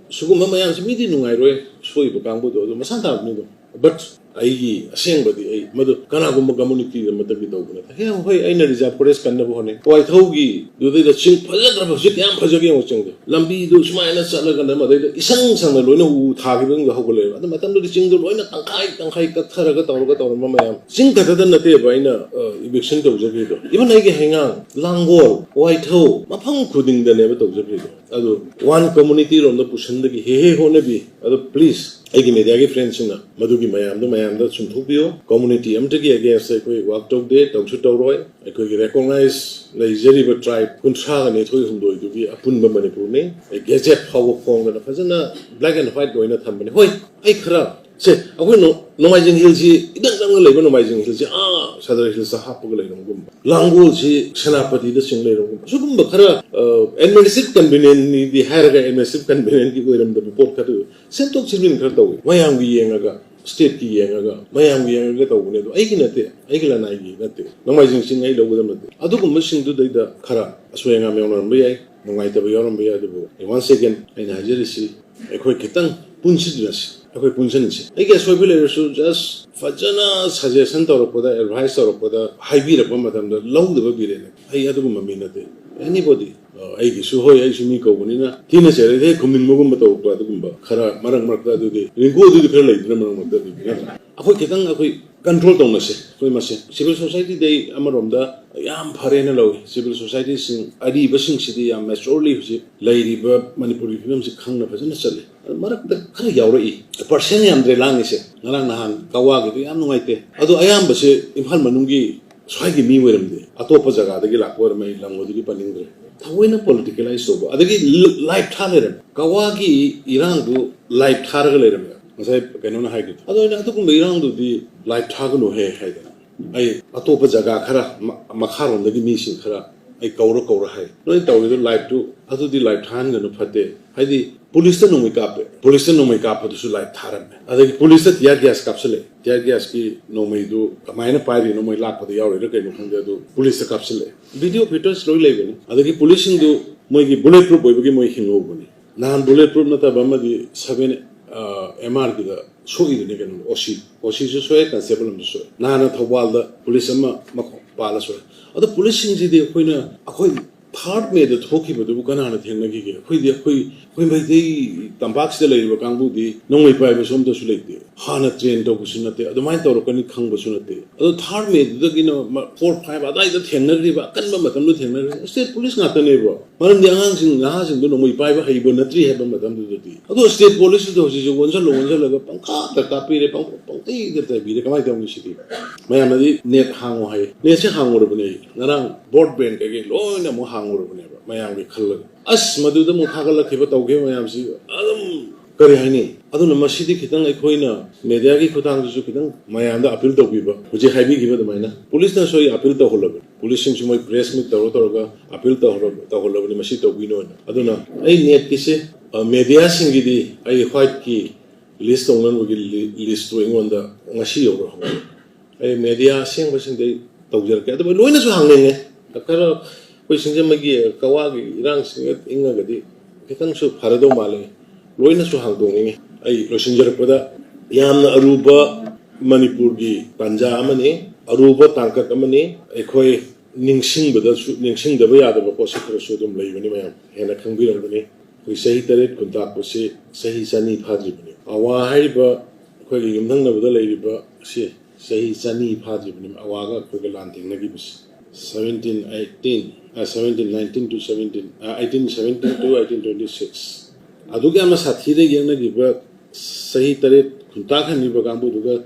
ꯁꯤꯒꯨꯝꯕ ꯃꯌꯥꯝꯁꯦ ꯃꯤꯗꯤ ꯅꯨꯡꯉꯥꯏꯔꯣꯏ, ꯁꯣꯏꯕ ꯀꯥꯡꯕꯨꯗꯣ, ꯑꯗꯨ ꯃꯁꯥ ꯇꯥꯕꯅꯤꯗꯣ꯫ But ꯑꯩꯒꯤ ꯑꯁꯦꯡꯕꯗꯤ ꯑꯩ ꯃꯗꯨ ꯀꯅꯥꯒꯨꯝꯕ community ꯑꯃꯠꯇꯒꯤ ꯇꯧꯕ ꯅꯠꯇꯦ꯫ ꯍꯦ, ꯍꯣꯏ, ꯑꯩꯅ reserve forest ꯀꯟꯅꯕ ꯍꯣꯠꯅꯩ꯫ ꯋꯥꯏꯊꯧꯒꯤꯗꯨꯗꯩꯗ ꯆꯤꯡ ꯐꯖꯈ꯭ꯔꯕ, ꯍꯧꯖꯤꯛ ꯌꯥꯝ ꯐꯖꯒꯦ ꯌꯦꯡꯉꯣ ꯆꯤꯡꯗꯣ꯫ ꯂꯝꯕꯤꯗꯨ ꯁꯨꯃꯥꯏꯅ ꯆꯠꯂꯒꯅ ꯃꯗꯩꯗ ꯏꯁꯪ ꯁꯪꯅ ꯂꯣꯏꯅ ꯎ ꯊꯥꯈꯤꯕꯗꯨꯗ ꯍꯧꯒꯠꯂꯛꯑꯦꯕ꯫ ꯑꯗꯨ ꯃꯇꯝꯗꯨꯗꯤ ꯆꯤꯡꯗꯣ ꯂꯣꯏꯅ ꯇꯪꯈꯥꯏ ꯇꯪꯈꯥꯏ ꯀꯛꯊꯔꯒ ꯇꯧꯔꯒ ꯇꯧꯔꯝꯕ ꯃꯌꯥꯝ꯫ ꯆꯤꯡ ꯈꯛꯇꯗ ꯅꯠꯇꯦꯕ ꯑꯩꯅ, ꯑ, eviction ꯇꯧꯖꯈ꯭ꯔꯤꯗꯣ꯫ Even ꯑꯩꯒꯤ ꯍꯩꯉꯥꯡ, ꯂꯥꯡꯒꯣꯜ, ꯋꯥꯏꯊꯧ, ꯃꯐꯝ ꯈꯨꯗꯤꯡꯗꯅꯦꯕ ꯇꯧꯖꯈ꯭ꯔꯤꯗꯣ꯫ ꯑꯗꯨ one community ꯔꯣꯝꯗ ꯄꯨꯁꯤꯟꯕꯒꯤ ꯍꯦꯛ ꯍꯦꯛ ꯍꯣꯠꯅꯕꯤ꯫ ꯑꯗꯨ please, ꯑꯩꯒꯤ media ꯒꯤ friend ꯁꯤꯡꯅ ꯃꯗꯨꯒꯤ ꯃꯌꯥꯝꯗꯣ ꯃꯌꯥꯝꯗ ꯆꯨꯝꯊꯣꯛꯄꯤꯌꯨ꯫ Community ꯑꯃꯠꯇꯒꯤ against ꯑꯩꯈꯣꯏ work ꯇꯧꯗꯦ, ꯇꯧꯁꯨ ꯇꯧꯔꯣꯏ꯫ ꯑꯩꯈꯣꯏꯒꯤ recognize ꯂꯩꯖꯔꯤꯕ tribe ꯀꯨꯟꯊ꯭ꯔꯥꯒ ꯅꯤꯊꯣꯏ ꯍꯨꯝꯗꯣꯏꯗꯨꯒꯤ ꯑꯄꯨꯟꯕ ꯃꯅꯤꯄꯨꯔꯅꯤ꯫ ꯑꯩ gazette ꯐꯥꯎꯕ ꯐꯣꯡꯗꯅ ꯐꯖꯅ black and white ꯂꯣꯏꯅ ꯊꯝꯕꯅꯤ꯫ ꯍꯣꯏ, ꯑꯩ ꯈꯔ ꯁꯦ, ꯑꯩꯈꯣꯏ ꯅꯣ-, ꯅꯣꯡꯃꯥꯏꯖꯤꯡ Hill ꯁꯤ ꯏꯅꯛ ꯅꯛꯅ ꯂꯩꯕ ꯅꯣꯡꯃꯥꯏꯖꯤꯡ Hill ꯁꯤ, ꯑꯥ, ꯁꯗꯔ Hills ꯇ ꯍꯥꯞꯄꯒ ꯂꯩꯔꯝꯒꯨꯝꯕ, ꯂꯥꯡꯒꯣꯜꯁꯤ ꯁꯦꯅꯥꯄꯇꯤꯗ ꯆꯤꯡ ꯂꯩꯔꯝꯒꯨꯝꯕ, ꯁꯤꯒꯨꯝꯕ ꯈꯔ, ꯑ, administrative convenience ꯅꯤꯗꯤ ꯍꯥꯏꯔꯒ administrative convenience ꯀꯤ ꯑꯣꯏꯔꯝꯗꯕ ꯄꯣꯠ ꯈꯔ ꯁꯦꯝꯗꯣꯛ ꯁꯦꯝꯖꯤꯟ ꯈꯔ ꯇꯧꯏ꯫ ꯃꯌꯥꯝꯒꯤ ꯌꯦꯡꯉꯒ, state ꯀꯤ ꯌꯦꯡꯉꯒ, ꯃꯌꯥꯝꯒꯤ ꯌꯦꯡꯉꯒ ꯇꯧꯕꯅꯦ꯫ ꯑꯗꯣ ꯑꯩꯒꯤ ꯅꯠꯇꯦ, ꯑꯩꯒꯤ ꯂꯅꯥꯏꯒꯤ ꯅꯠꯇꯦ, ꯅꯣꯡꯃꯥꯏꯖꯤꯡ ꯆꯤꯡ ꯑꯩ ꯂꯧꯒꯗꯕ ꯅꯠꯇꯦ꯫ ꯑꯗꯨꯒꯨꯝꯕꯁꯤꯡꯗꯨꯗꯩꯗ ꯈꯔ ꯑꯁꯣꯏ ꯑꯉꯥꯝ ꯌꯥꯎꯅꯔꯝꯕ ꯌꯥꯏ, ꯅꯨꯡꯉꯥꯏꯇꯕ ꯌꯥꯎꯔꯝꯕ ꯌꯥꯏ꯫ ꯑꯗꯨꯕꯨ once again ꯑꯩꯅ ꯍꯥꯏꯖꯔꯤꯁꯤ, ꯑꯩꯈꯣꯏ ꯈꯤꯇꯪ ꯄꯨꯟꯁꯤꯟꯅꯁꯤ, ꯑꯩꯈꯣꯏ ꯄꯨꯟꯁꯤꯟꯁꯤ꯫ ꯑꯩꯒꯤ ꯑꯁꯣꯏꯕ ꯂꯩꯔꯁꯨ just ꯐꯖꯅ suggestion ꯇꯧꯔꯛꯄꯗ, advice ꯇꯧꯔꯛꯄꯗ, ꯍꯥꯏꯕꯤꯔꯛꯄ ꯃꯇꯝꯗ ꯂꯧꯗꯕ ꯕꯤꯔꯦꯟꯅꯤ꯫ ꯑꯩ ꯑꯗꯨꯒꯨꯝꯕ ꯃꯤ ꯅꯠꯇꯦ꯫ Anybody, ꯑ, ꯑꯩꯒꯤꯁꯨ, ꯍꯣꯏ, ꯑꯩꯁꯨ ꯃꯤ ꯀꯧꯕꯅꯤꯅ ꯊꯤꯅ ꯆꯩꯔꯛꯑꯗꯤ ꯍꯦꯛ ꯈꯨꯝꯅꯤꯡꯕꯒꯨꯝꯕ ꯇꯧꯔꯛꯄ ꯑꯗꯨꯒꯨꯝꯕ ꯈꯔ ꯃꯔꯛ ꯃꯔꯛꯇ, ꯑꯗꯨꯗꯤ ꯔꯤꯡꯀꯨ ꯑꯗꯨꯗꯤ ꯈꯔ ꯂꯩꯗꯅ ꯃꯔꯛ ꯃꯔꯛꯇ, ꯑꯗꯨꯗꯤ ꯅꯠꯇ꯭ꯔꯥ? ꯑꯩꯈꯣꯏ ꯈꯤꯇꯪ ꯑꯩꯈꯣꯏ control ꯇꯧꯅꯁꯦ ꯑꯩꯈꯣꯏ ꯃꯁꯦꯟ꯫ Civil society ꯗꯤ ꯑꯩ ꯑꯃꯔꯣꯝꯗ ꯌꯥꯝ ꯐꯔꯦꯅ ꯂꯧꯏ꯫ Civil society ꯁꯤꯡ ꯑꯔꯤꯕꯁꯤꯡꯁꯤꯗꯤ ꯌꯥꯝ maturely ꯍꯧꯖꯤꯛ ꯂꯩꯔꯤꯕ ꯃꯅꯤꯄꯨꯔꯒꯤ ꯐꯤꯕꯝꯁꯤ ꯈꯪꯅ ꯐꯖꯅ ꯆꯠꯂꯤ꯫ ꯑꯗꯨ ꯃꯔꯛꯇ ꯈꯔ ꯌꯥꯎꯔꯛꯏ꯫ Percent ꯌꯥꯝꯗ꯭ꯔꯦ ꯂꯥꯡꯉꯤꯁꯦ꯫ ꯉꯔꯥꯡ ꯅꯍꯥꯟ ꯀꯋꯥꯒꯤꯗꯣ ꯌꯥꯝ ꯅꯨꯡꯉꯥꯏꯇꯦ꯫ ꯑꯗꯣ ꯑꯌꯥꯝꯕꯁꯦ ꯏꯝꯐꯥꯜ ꯃꯅꯨꯡꯒꯤ ꯁ꯭ꯋꯥꯏꯒꯤ ꯃꯤ ꯑꯣꯏꯔꯝꯗꯦ, ꯑꯇꯣꯞꯄ ꯖꯒꯥꯗꯒꯤ ꯂꯥꯛꯄ ꯑꯣꯏꯔꯝꯃꯦ꯫ ꯑꯩ ꯂꯝ ꯑꯗꯨꯗꯤ ꯄꯟꯅꯤꯡꯗ꯭ꯔꯦ꯫ ꯊꯑꯣꯏꯅ politicalize ꯇꯧꯕ, ꯑꯗꯒꯤ ꯂ-, live ꯊꯥ ꯂꯩꯔꯝꯃꯦ꯫ ꯀꯋꯥꯒꯤ ꯏꯔꯥꯡꯗꯨ live ꯊꯥꯔꯒ ꯂꯩꯔꯝꯃꯦ꯫ ꯉꯁꯥꯏ ꯀꯩꯅꯣꯅ ꯍꯥꯏꯈꯤꯕꯗꯣ꯫ ꯑꯗꯣ ꯑꯩꯅ ꯑꯗꯨꯒꯨꯝꯕ ꯏꯔꯥꯡꯗꯨꯗꯤ live ꯊꯥꯒꯅꯨꯍꯦ ꯍꯥꯏꯗꯅ꯫ ꯑꯩ ꯑꯇꯣꯞꯄ ꯖꯒꯥ ꯈꯔ, ꯃ-, ꯃꯈꯥꯔꯣꯝꯗꯒꯤ ꯃꯤꯁꯤꯡ ꯈꯔ ꯑꯩ ꯀꯧꯔ ꯀꯧꯔ ꯍꯥꯏ, "ꯅꯣꯏ ꯇꯧꯔꯤꯗꯣ ꯂꯥꯏꯐꯇꯨ ꯑꯗꯨꯗꯤ ꯂꯥꯏꯐ ꯊꯥꯍꯟꯒꯅꯨ, ꯐꯠꯇꯦ"꯫ ꯍꯥꯏꯗꯤ ꯄꯨꯂꯤꯁꯇ ꯅꯣꯡꯃꯩ ꯀꯥꯞꯄꯦ, ꯄꯨꯂꯤꯁꯇ ꯅꯣꯡꯃꯩ ꯀꯥꯞꯄꯗꯨꯁꯨ ꯂꯥꯏꯐ ꯊꯥꯔꯝꯃꯦ꯫ ꯑꯗꯒꯤ ꯄꯨꯂꯤꯁꯇ ꯇꯤꯌꯥꯔ ꯒ꯭ꯌꯥꯁ ꯀꯥꯞꯁꯤꯜꯂꯛꯑꯦ, ꯇꯤꯌꯥꯔ ꯒ꯭ꯌꯥꯁꯀꯤ ꯅꯣꯡꯃꯩꯗꯨ ꯀꯃꯥꯏꯅ ꯄꯥꯏꯔꯤꯅꯣ, ꯃꯣꯏ ꯂꯥꯛꯄꯗ ꯌꯥꯎꯔꯤꯔꯥ ꯀꯩꯅꯣ ꯈꯪꯗꯦ, ꯑꯗꯨ ꯄꯨꯂꯤꯁꯇ ꯀꯥꯞꯁꯤꯜꯂꯛꯑꯦ꯫ ꯚꯤꯗꯤꯑꯣ ꯐꯨꯇꯦꯖ ꯂꯣꯏ ꯂꯩꯕꯅꯤ꯫ ꯑꯗꯒꯤ ꯄꯨꯂꯤꯁꯁꯤꯡꯗꯨ ꯃꯣꯏꯒꯤ ꯕꯨꯂꯦꯠ ꯄ꯭ꯔꯨꯞ ꯑꯣꯏꯕꯒꯤ ꯃꯣꯏ ꯍꯤꯡꯍꯧꯕꯅꯤ꯫ ꯅꯍꯥꯟ ꯕꯨꯂꯦꯠ ꯄ꯭ꯔꯨꯞ ꯅꯠꯇꯕ ꯑꯃꯗꯤ ꯁꯚꯦꯟ ꯑꯦꯝ ꯑꯥꯔꯒꯤꯗ ꯁꯣꯛꯏꯗꯨꯅꯤ ꯀꯩꯅꯣ, ꯑꯣ ꯁꯤ, ꯑꯣ ꯁꯤꯁꯨ ꯁꯣꯛꯑꯦ, ꯀꯟꯁꯇꯦꯕꯜ ꯑꯃꯁꯨ ꯁꯣꯛꯑꯦ꯫ ꯅꯍꯥꯟꯅ ꯊꯧꯕꯥꯜꯗ ꯄꯨꯂꯤꯁ ꯑꯃ ꯃꯈꯣꯡ ꯄꯥꯜꯂ ꯁꯣꯛꯑꯦ꯫ ꯑꯗꯣ ꯄꯨꯂꯤꯁꯁꯤꯡꯁꯤꯗꯤ ꯑꯩꯈꯣꯏꯅ, ꯑꯩꯈꯣꯏ ꯊꯥꯔꯠ ꯃꯦꯗ ꯊꯣꯛꯈꯤꯕꯗꯨꯕꯨ ꯀꯅꯥꯅ ꯊꯦꯡꯅꯈꯤꯒꯦ? ꯑꯩꯈꯣꯏꯗꯤ, ꯑꯩꯈꯣꯏ, ꯑꯩꯈꯣꯏ ꯃꯩꯇꯩ ꯇꯝꯄꯥꯛꯁꯤꯗ ꯂꯩꯔꯤꯕ ꯀꯥꯡꯕꯨꯗꯤ ꯅꯣꯡꯃꯩ ꯄꯥꯏꯕꯁꯨ ꯑꯝꯇꯁꯨ ꯂꯩꯇꯦ꯫ ꯍꯥꯟꯅ ꯇ꯭ꯔꯦꯟ ꯇꯧꯕꯁꯨ ꯅꯠꯇꯦ꯫ ꯑꯗꯨꯃꯥꯏꯅ ꯇꯧꯔꯛꯀꯅꯤ ꯈꯪꯕꯁꯨ ꯅꯠꯇꯦ꯫ ꯑꯗꯣ ꯊꯥꯔꯠ ꯃꯦꯗꯨꯗꯒꯤꯅ ꯃ-, ꯐꯣꯔ, ꯐꯥꯏꯚ ꯑꯗꯥꯏꯗ ꯊꯦꯡꯅꯈ꯭ꯔꯤꯕ, ꯑꯀꯟꯕ ꯃꯇꯝꯗ ꯊꯦꯡꯅꯈ꯭ꯔꯤꯕ ꯁ꯭ꯇꯦꯠ ꯄꯨꯂꯤꯁ ꯉꯥꯛꯇꯅꯦꯕ꯫ ꯃꯔꯝꯗꯤ ꯑꯉꯥꯡꯁꯤꯡ, ꯅꯍꯥꯁꯤꯡꯗꯣ ꯅꯣꯡꯃꯩ ꯄꯥꯏꯕ ꯍꯩꯕ ꯅꯠꯇ꯭ꯔꯤ ꯍꯥꯏꯕ ꯃꯇꯝꯗꯨꯗꯗꯤ꯫ ꯑꯗꯣ ꯁ꯭ꯇꯦꯠ ꯄꯨꯂꯤꯁꯇꯨꯗ ꯍꯧꯖꯤꯛꯁꯦ ꯑꯣꯟꯁꯤꯜꯂ ꯑꯣꯟꯁꯤꯜꯂꯒ ꯄꯪꯀꯥꯞꯇ ꯀꯥꯞꯄꯤꯔꯦ, ꯄꯪ-, ꯄꯪꯇꯩꯗ ꯇꯩꯕꯤꯔꯦ꯫ ꯀꯃꯥꯏꯅ ꯇꯧꯅꯤ ꯁꯤꯗꯤ? ꯃꯌꯥꯝꯅꯗꯤ ꯅꯦꯠ ꯍꯥꯡꯉꯣ ꯍꯥꯏꯌꯦ꯫ ꯅꯦꯠꯁꯦ ꯍꯥꯡꯉꯨꯔꯕꯅꯦ ꯑꯩ꯫ ꯉꯔꯥꯡ ꯕ꯭ꯔꯣꯗ ꯕꯦꯟ ꯀꯩꯀꯩ ꯂꯣꯏꯅ ꯑꯃꯨꯛ ꯍꯥꯡꯉꯨꯔꯕꯅꯦꯕ, ꯃꯌꯥꯝꯒꯤ ꯈꯜꯂꯒ꯫ ꯑꯁ, ꯃꯗꯨꯗ ꯑꯃꯨꯛ ꯊꯥꯒꯠꯂꯛꯈꯤꯕ ꯇꯧꯈꯤꯕ ꯃꯌꯥꯝꯁꯤ ꯑꯗꯨꯝ, ꯀꯔꯤ ꯍꯥꯏꯅꯤ? ꯑꯗꯨꯅ ꯃꯁꯤꯗꯤ ꯈꯤꯇꯪ ꯑꯩꯈꯣꯏꯅ ꯃꯦꯗꯤꯌꯥꯒꯤ ꯈꯨꯠꯊꯥꯡꯗꯁꯨ ꯈꯤꯇꯪ ꯃꯌꯥꯝꯗ ꯑꯄꯤꯜ ꯇꯧꯕꯤꯕ, ꯍꯧꯖꯤꯛ ꯍꯥꯏꯕꯤꯈꯤꯕ ꯑꯗꯨꯃꯥꯏꯅ ꯄꯨꯂꯤꯁꯅꯁꯨ ꯑꯩ ꯑꯄꯤꯜ ꯇꯧꯍꯜꯂꯕꯅꯤ꯫ ꯄꯨꯂꯤꯁꯁꯤꯡꯁꯨ ꯃꯣꯏ ꯄ꯭ꯔꯦꯁ ꯃꯤꯠ ꯇꯧꯔ ꯇꯧꯔꯒ ꯑꯄꯤꯜ ꯇꯧꯍꯜꯂ-, ꯇꯧꯍꯜꯂꯕꯅꯤ, ꯃꯁꯤ ꯇꯧꯕꯤꯅꯣꯅ꯫ ꯑꯗꯨꯅ ꯑꯩ ꯅꯦꯠꯀꯤꯁꯦ, ꯑ, ꯃꯦꯗꯤꯌꯥꯁꯤꯡꯒꯤꯗꯤ ꯑꯩ ꯍ꯭ꯋꯥꯏꯠꯀꯤ ꯂꯤꯁ ꯇꯧꯅꯕꯒꯤ ꯂꯤ-, ꯂꯤꯁꯇꯨ ꯑꯩꯉꯣꯟꯗ ꯉꯁꯤ ꯌꯧꯔꯛꯍꯧꯔꯦ꯫ ꯑꯩ ꯃꯦꯗꯤꯌꯥ ꯑꯁꯦꯡꯕꯁꯤꯡꯗ ꯑꯩ ꯇꯧꯖꯔꯛꯀꯦ꯫ ꯑꯗꯨꯕꯨ ꯂꯣꯏꯅꯁꯨ ꯍꯥꯡꯅꯤꯡꯉꯦ꯫ ꯈꯔ ꯑꯩꯈꯣꯏ ꯁꯤꯡꯖꯃꯩꯒꯤ ꯀꯋꯥꯒꯤ ꯏꯔꯥꯡꯁꯤꯒ ꯏꯪꯉꯒꯗꯤ ꯈꯤꯇꯪꯁꯨ ꯐꯔꯗꯧ ꯃꯥꯜꯂꯦ꯫ ꯂꯣꯏꯅꯁꯨ ꯍꯥꯡꯗꯣꯛꯅꯤꯡꯉꯤ꯫ ꯑꯩ ꯂꯣꯏꯁꯤꯟꯖꯔꯛꯄꯗ, ꯌꯥꯝꯅ ꯑꯔꯨꯕ ꯃꯅꯤꯄꯨꯔꯒꯤ ꯇꯥꯟꯖꯥ ꯑꯃꯅꯤ, ꯑꯔꯨꯕ ꯇꯥꯡꯀꯛ ꯑꯃꯅꯤ꯫ ꯑꯩꯈꯣꯏ ꯅꯤꯡꯁꯤꯡꯕꯗꯁꯨ, ꯅꯤꯡꯁꯤꯡꯗꯕ ꯌꯥꯗꯕ ꯄꯣꯠꯁꯛ ꯈꯔꯁꯨ ꯑꯗꯨꯝ ꯂꯩꯕꯅꯤ, ꯃꯌꯥꯝ ꯍꯦꯟꯅ ꯈꯪꯕꯤꯔꯝꯒꯅꯤ꯫ ꯑꯩꯈꯣꯏ ꯆꯍꯤ ꯇꯔꯦꯠ ꯈꯨꯟꯇꯥꯛꯄꯁꯤ ꯆꯍꯤ ꯆꯅꯤ ꯐꯥꯗ꯭ꯔꯤꯕꯅꯤ꯫ ꯑꯋꯥ ꯍꯥꯏꯔꯤꯕ ꯑꯩꯈꯣꯏꯒꯤ ꯌꯨꯝꯊꯪꯅꯕꯗ ꯂꯩꯔꯤꯕ ꯑꯁꯤ ꯆꯍꯤ ꯆꯅꯤ ꯐꯥꯗ꯭ꯔꯤꯕꯅꯤ, ꯑꯋꯥꯒ ꯑꯩꯈꯣꯏꯒ ꯂꯥꯟ ꯊꯦꯡꯅꯈꯤꯕꯁꯤ꯫ ꯁꯚꯦꯟꯇꯤꯟ ꯑꯩꯠꯇꯤꯟ, ꯑ, seventeen nineteen to seventeen, ꯑ, eighteen seventeen to eighteen twenty six꯫ ꯑꯗꯨꯛ ꯌꯥꯝꯅ ꯁꯥꯊꯤꯅ ꯌꯦꯛꯅꯈꯤꯕ ꯆꯍꯤ ꯇꯔꯦꯠ ꯈꯨꯟꯇꯥꯛ ꯍꯟꯈꯤꯕ ꯀꯥꯡꯕꯨꯗꯨꯒ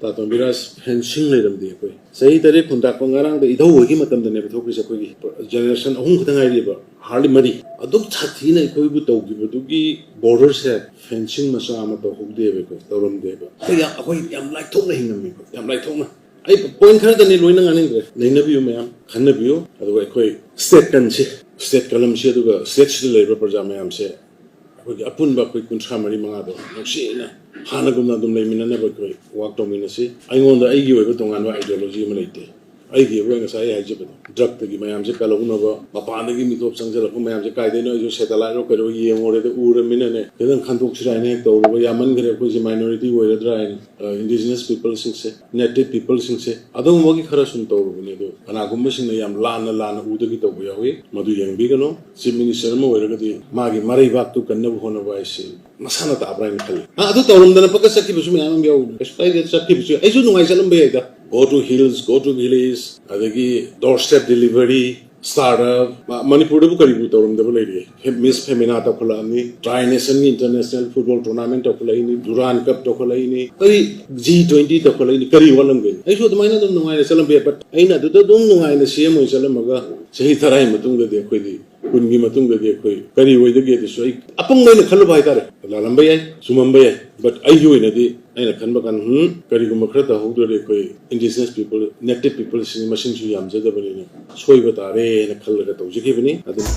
ꯇꯥ ꯇꯣꯝꯕꯤꯔꯥꯖ ꯐꯦꯟꯁꯤꯡ ꯂꯩꯔꯝꯗꯦ꯫ ꯑꯩꯈꯣꯏ ꯆꯍꯤ ꯇꯔꯦꯠ ꯈꯨꯟꯇꯥꯛꯄ ꯉꯔꯥꯡꯗ ꯏꯙꯧ ꯍꯣꯏꯒꯤ ꯃꯇꯝꯗꯅꯦꯕ ꯊꯣꯛꯈ꯭ꯔꯤꯁꯦ꯫ ꯑꯩꯈꯣꯏꯒꯤ ꯖꯦꯅꯦꯔꯦꯁꯟ ꯑꯍꯨꯝ ꯈꯛꯇ ꯉꯥꯏꯔꯤꯕ, ꯍꯥꯔꯂꯤ ꯃꯔꯤ꯫ ꯑꯗꯨꯛ ꯁꯥꯊꯤꯅ ꯑꯩꯈꯣꯏꯕꯨ ꯇꯧꯈꯤꯕꯗꯨꯒꯤ ꯕꯣꯔꯗꯔꯁꯦ ꯐꯦꯟꯁꯤꯡ ꯃꯆꯥ ꯑꯃ ꯇꯧꯍꯧꯗꯦꯕ, ꯑꯩꯈꯣꯏ ꯇꯧꯔꯝꯗꯦꯕ꯫ ꯑꯩꯈꯣꯏ ꯌꯥꯝ, ꯑꯩꯈꯣꯏ ꯌꯥꯝ ꯂꯥꯏꯊꯣꯛꯅ ꯍꯤꯡꯉꯝꯃꯦꯕ, ꯌꯥꯝ ꯂꯥꯏꯊꯣꯛꯅ꯫ ꯑꯩ ꯄꯣꯏꯟ ꯈꯔꯗꯅꯤ, ꯂꯣꯏꯅ ꯉꯥꯡꯅꯤꯡꯗ꯭ꯔꯦ꯫ ꯅꯩꯅꯕꯤꯌꯨ ꯃꯌꯥꯝ, ꯈꯟꯅꯕꯤꯌꯨ꯫ ꯑꯗꯨꯒ ꯑꯩꯈꯣꯏ ꯁ꯭ꯇꯦꯠ ꯀꯟꯁꯤ, ꯁ꯭ꯇꯦꯠ ꯀꯂꯝꯁꯤ, ꯑꯗꯨꯒ ꯁ꯭ꯇꯦꯠꯁꯤꯗ ꯂꯩꯔꯤꯕ ꯄ꯭ꯔꯖꯥ ꯃꯌꯥꯝꯁꯦ ꯑꯩꯈꯣꯏꯒꯤ ꯑꯄꯨꯟꯕ ꯑꯩꯈꯣꯏ ꯀꯨꯟꯊ꯭ꯔꯥ ꯃꯔꯤ ꯃꯉꯥꯗꯣ ꯅꯨꯡꯁꯤꯅ ꯍꯥꯟꯅꯒꯨꯝꯅ ꯑꯗꯨꯝ ꯂꯩꯃꯤꯟꯅꯅꯕ ꯑꯩꯈꯣꯏ ꯋꯥꯛ ꯇꯧꯃꯤꯟꯅꯁꯤ꯫ ꯑꯩꯉꯣꯟꯗ ꯑꯩꯒꯤ ꯑꯣꯏꯕ ꯇꯣꯉꯥꯟꯕ ideology ꯑꯃ ꯂꯩꯇꯦ꯫ ꯑꯩꯒꯤ ꯑꯣꯏꯕ ꯉꯁꯥꯏ ꯑꯩ ꯍꯥꯏꯖꯕꯗꯣ, ꯗ꯭ꯔꯒꯇꯒꯤ ꯃꯌꯥꯝꯁꯦ ꯀꯜꯍꯧꯅꯕ, ꯃꯄꯥꯟꯗꯒꯤ ꯃꯤꯇꯣꯞ ꯆꯪꯁꯤꯜꯂꯛꯄ ꯃꯌꯥꯝꯁꯦ ꯀꯥꯏꯗꯩꯅꯣ, ꯑꯩꯁꯨ satellite ꯔꯣ ꯀꯩꯅꯣ ꯌꯦꯡꯉꯨꯔꯦꯗ, ꯎꯔꯃꯤꯅꯅꯦ ꯈꯤꯇꯪ ꯈꯟꯗꯣꯛꯁꯤꯔꯥ ꯍꯥꯏꯅ ꯍꯦꯛ ꯇꯧꯔꯨꯕ, ꯌꯥꯝꯃꯟꯈ꯭ꯔꯦ ꯑꯩꯈꯣꯏꯁꯦ minority ꯑꯣꯏꯔꯗ꯭ꯔꯥ ꯍꯥꯏꯅ꯫ Indigenous peopleꯁꯤꯡꯁꯦ, native peopleꯁꯤꯡꯁꯦ, ꯑꯗꯨꯒꯨꯝꯕꯒꯤ ꯈꯔ ꯁꯨꯝ ꯇꯧꯔꯨꯕꯅꯦ꯫ ꯑꯗꯣ ꯀꯅꯥꯒꯨꯝꯕꯁꯤꯡꯅ ꯌꯥꯝ ꯂꯥꯟꯅ ꯂꯥꯟꯅ ꯎꯗꯒꯤ ꯇꯧꯕ ꯌꯥꯎꯏ, ꯃꯗꯨ ꯌꯦꯡꯕꯤꯒꯅꯨ꯫ Chief Minister ꯑꯃ ꯑꯣꯏꯔꯒꯗꯤ ꯃꯥꯒꯤ ꯃꯔꯩꯕꯥꯛꯇꯨ ꯀꯟꯅꯕ ꯍꯣꯠꯅꯕ ꯍꯥꯏꯁꯤ ꯃꯁꯥꯅ ꯇꯥꯕ꯭ꯔꯥ ꯍꯥꯏꯅ ꯈꯜꯂꯤ꯫ ꯑ, ꯑꯗꯨ ꯇꯧꯔꯝꯗꯅ ꯄꯛꯀ ꯆꯠꯈꯤꯕꯁꯨ ꯃꯌꯥꯝ ꯑꯃ ꯌꯥꯎꯕꯅꯤ꯫ ꯀꯩꯁꯨ ꯀꯥꯏꯗꯦ, ꯆꯠꯈꯤꯕꯁꯨ ꯌꯥꯏ꯫ ꯑꯩꯁꯨ ꯅꯨꯡꯉꯥꯏ ꯆꯠꯂꯝꯕ ꯌꯥꯏꯗ꯫ Go to hills, go to village, ꯑꯗꯒꯤ doorstep delivery, startup, ꯃ-, ꯃꯅꯤꯄꯨꯔꯗꯕꯨ ꯀꯔꯤꯕꯨ ꯇꯧꯔꯝꯗꯕ ꯂꯩꯔꯤ? Miss Femina ꯇꯧꯈꯠꯂꯛꯑꯅꯤ, Tri Nationꯒꯤ international football tournament ꯇꯧꯈꯠꯂꯛꯏꯅꯤ, Durand Cup ꯇꯧꯈꯠꯂꯛꯏꯅꯤ, ꯀꯔꯤ G twenty ꯇꯧꯈꯠꯂꯛꯏꯅꯤ, ꯀꯔꯤ ꯋꯥꯠꯂꯝꯒꯅꯤ? ꯑꯩꯁꯨ ꯑꯗꯨꯃꯥꯏꯅ ꯑꯗꯨꯝ ꯅꯨꯡꯉꯥꯏꯅ ꯆꯠꯂꯝꯕ ꯌꯥꯏ, but ꯑꯩꯅ ꯑꯗꯨꯗ ꯑꯗꯨꯝ ꯅꯨꯡꯉꯥꯏꯅ C M ꯑꯣꯏꯅ ꯆꯠꯂꯝꯃꯒ ꯆꯍꯤ ꯇꯔꯥꯒꯤ ꯃꯇꯨꯡꯗꯗꯤ ꯑꯩꯈꯣꯏꯗꯤ ꯀꯨꯟꯒꯤ ꯃꯇꯨꯡꯗꯗꯤ ꯑꯩꯈꯣꯏ ꯀꯔꯤ ꯑꯣꯏꯗꯒꯦ? ꯑꯗꯨꯁꯨ ꯑꯩ ꯑꯄꯪꯕ ꯑꯩꯅ ꯈꯜꯂꯨꯕ ꯍꯥꯏꯇꯥꯔꯦ꯫ ꯂꯥꯜꯂꯝꯕ ꯌꯥꯏ, ꯆꯨꯝꯃꯝꯕ ꯌꯥꯏ, but ꯑꯩꯒꯤ ꯑꯣꯏꯅꯗꯤ ꯑꯩꯅ ꯈꯟꯕ ꯀꯥꯟꯗ, ꯍꯝ, ꯀꯔꯤꯒꯨꯝꯕ ꯈꯔ ꯇꯧꯍꯧꯗ꯭ꯔꯗꯤ ꯑꯩꯈꯣꯏ indigenous people, native peopleꯁꯤꯡ ꯃꯁꯤꯡꯁꯨ ꯌꯥꯝꯖꯗꯕꯅꯤꯅ ꯁꯣꯏꯕ ꯇꯥꯔꯦꯅ ꯈꯜꯂꯒ ꯇꯧꯖꯈꯤꯕꯅꯤ꯫ ꯑꯗꯨꯅ